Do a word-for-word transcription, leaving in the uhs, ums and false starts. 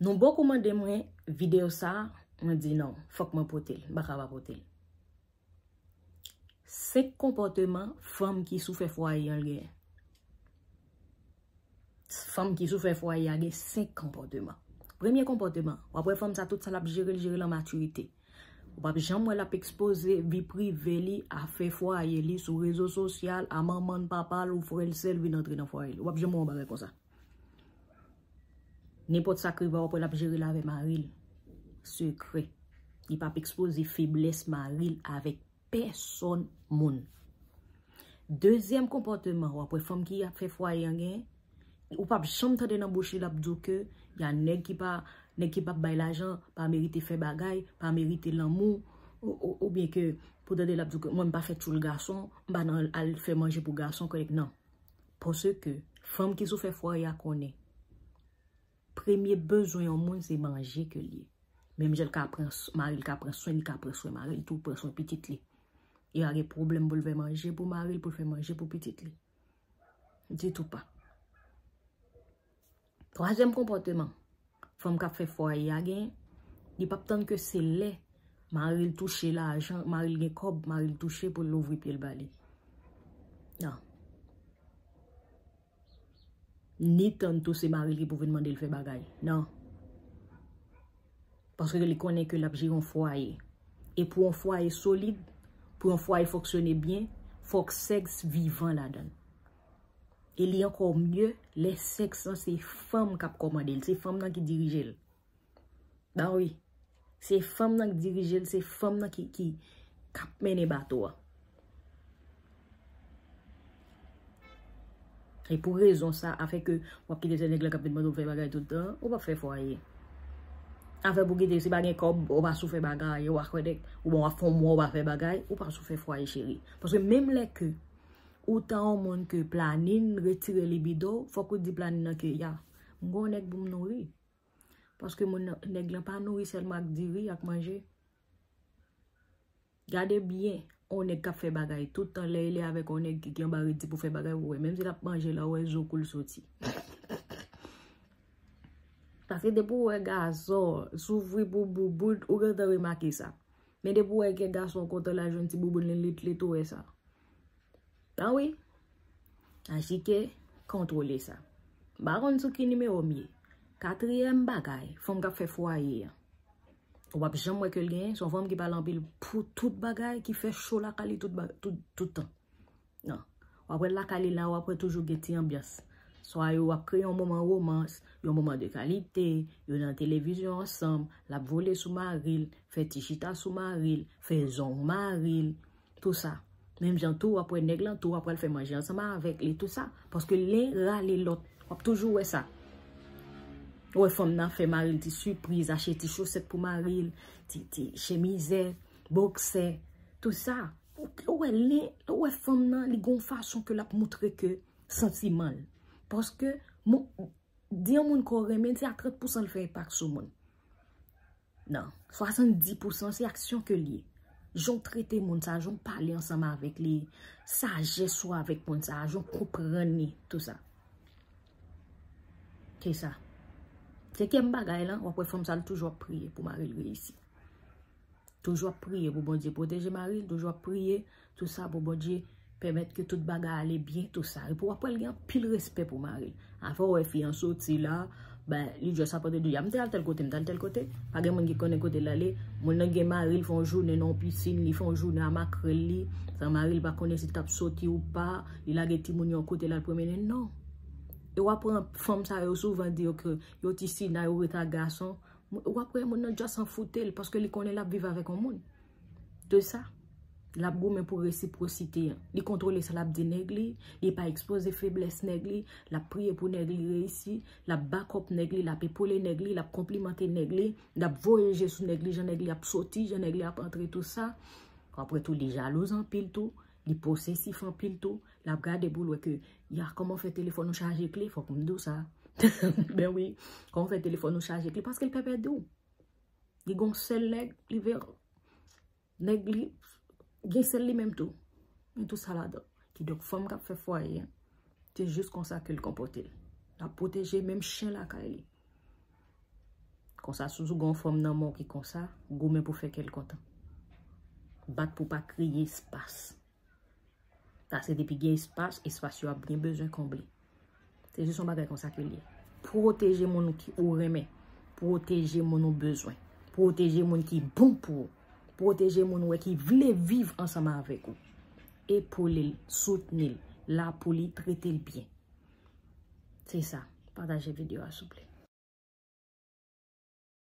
Nou bokou mande mwen videyo sa, mwen di non, fòk mwen pote l, m pa ka pa pote l. Senk konpòteman fanm ki sou fè fwaye an gen. Fanm ki sou fè fwaye a gen senk konpòteman. Premye konpòteman, w ap wè fanm sa tout sa l ap jere, l jere l an matirite. Ou p ap janm wè l ap ekspoze vi prive li, afè fwaye li sou rezo sosyal, a manman l, papa l ou frè l, sè l vin antre nan fwaye li. Ou p ap janm wè yon bagay konsa. Nenpòt sa k rive a, w ap wè l ap jere l avè mari l. Sekrè. Li p ap ekspoze feblès mari l avèk pèsòn moun. Dezyèm konpòteman, w ap wè fanm ki ap fè fwaye an gen, ou p ap janm tande nan bouch li l ap di w ke y a nèg ki pa, nèg ki p ap bay lajan, pa merite fè bagay, pa merite lanmou, ou, ou, oubyen ke pou tande l ap di w ke mwen m pa fè tchoul gason, m pa nan al fè manje pou gason, kòrèk, non. Paske fanm ki sou fè fwaye a konnen premye bezwen yon moun se manje ke l ye. Menm jan l ka pran s-, mari l ka pran swen, li ka pran swen mari l tou, pran swen pitit li. Li pa gen pwoblèm pou l fè manje pou mari l, pou l fè manje pou pitit li. Ditou pa. Twazyèm konpòteman fanm k ap fè fwaye a gen, li p ap tann ke se lè mari l touche lajan, mari l gen kòb, mari l touche pou l louvri pye l ba li. Non. Ni tann tou se mari l ki pou vin mande l fè bagay. Non. Paske li konnen ke l ap jere yon fwaye. E pou yon fwaye solid, pou yon fwaye fonksyone byen, fòk sèks vivan ladan l. E li ankò mye lè sèks lan se fanm k ap kòmande l, se fanm nan ki dirije l. Ba wi. Se fanm nan k dirije l, se fanm nan ki, ki, k ap mennen bato a. E pou rezon sa, afè ke w ap kite se nèg la k ap vin mande w fè bagay tout tan, ou p ap fè fwaye. Afè pou kite, si pa gen kòb, ou pa sou fè bagay, ou pa kwè nèg, ou bon, w ap fè yon mwa, ou pa fè bagay, ou pa sou fè fwaye, cheri. Paske menm lè ke ou ta yon moun ke planin retire libido, fòk ou di planin nan ke, ya, m gon nèg pou m nouri. Paske moun nan, nèg lan pa nouri sèlman ak diri, ak manje. Gade byen, yon nèg k ap fè bagay tout tan, lè li avèk yon nèg ki, ki anba redi pou fè bagay, ou wè, menm si l ap manje la, ou wè zo kou l soti. Paske depi ou wè gazò, souvri pou bouboun, ou gentan remake sa. Men depi ou wè gen gason kontan l al jwenn ti bouboun li, li, li tou wè sa. An wi. Asike, kontwole sa. M pa konn sou ki nimewo m ye. Katriyèm bagay, fanm k ap fè fwaye an. Ou p ap janm wè ke l genyen, se yon fanm ki pale anpil pou tout bagay, ki fè cho lakay li tout, ba- tout, tout tan. Non. W ap wè l lakay li la, w ap wè toujou gen ti anbyans. Swa yo ap kreye yon moman womans, yon moman de kalite, yo nan televizyon ansanm, l ap vole sou mari l, fè ti chita sou mari l, fè zong mari l, tou sa. Menm jan tou, w ap wè nèg lan tou, w ap pral fè manje ansanm avèk li, tou sa. Paske len rale lòt, w ap toujou wè sa. Ou wè fanm nan fè mari l ti sipriz, achte ti chosèt pou mari l, ti, ti chemizè, boksè, tou sa. Ou, ou wè len, ou wè fanm nan, li gon fason ke l ap moutre ke santiman l. Paske, mo- di yon moun ke w renmen, se a trant pousan l fè enpak sou moun. Non, swasanndis pousan se aksyon ke l ye. Jan w trete moun sa, jan w pale ansanm avèk li, sajès ou avèk moun sa, jan w konprann li, tou sa. Se sa. Senkyèm bagay lan, w ap wè fanm sa, l toujou ap priye pou mari l reyisi. Toujou ap priye pou Bondye pwoteje mari l, toujou ap priye, tou sa pou Bondye pèmèt ke tout bagay ale byen, tou sa. Epi w ap wè l gen anpil respè pou mari l. Afè w wè fi an soti la, ben, li just ap antre di, "Ya, m te al tèl kote, m te al tèl kote." Pa gen moun ki konnen kote l ale. Moun nan gen mari l, fè yon jounen nan yon pisin, li fè yon jounen a makrèl li, san mari l pa konnen si l t ap soti ou pa, li lage timoun yo yon kote, l al pwomennen, non. E w ap wè fanm sa yo souvan di yo ke yo ti sina, yo ret ak gason. Ou ap wè moun nan just an foute l, paske li konnen l ap viv avèk yon moun. De sa, l ap goumen pou resipwosite an. Li kontwole sa l ap di nèg li, li pa ekspoze feblès nèg li, l ap priye pou nèg li reyisi, l ap back up nèg li, l ap epole nèg li, l ap konplimante nèg li, l ap voye je sou nèg li, jan nèg li ap soti, jan nèg li ap antre, tou sa. Apre tou, li jalouz anpil tou, li posesif anpil tou, l ap gade pou l wè ke, ya, kòman w fè telefòn ou chaje kle, fòk m di w sa. Ben wi, kòman w fè telefòn ou chaje kle, paske l pè pèdi w. Li gon sèl nèg, li vle nèg li gen sèl li menm tou. Men tou sa ladan. Kidonk, fanm k ap fè fwaye an, se jis konsa ke l konpòte l. L ap pwoteje menm chen lakay li. Konsa, si w gen yon fanm nan men w ki konsa, goumen pou fè kè l kontan. Bat pou pa kreye espas. Paske depi gen espas, espas yo ap gen bezwen konble. Se jis yon bagay konsa ke l ye. Pwoteje moun ki ou renmen. Pwoteje moun ou bezwen. Pwoteje moun ki bon pou ou. Pwoteje moun ou wè ki vle viv ansanm avèk ou. Epole l, soutni l, la pou li, trete l byen. Se sa. Pataje videyo a, souple.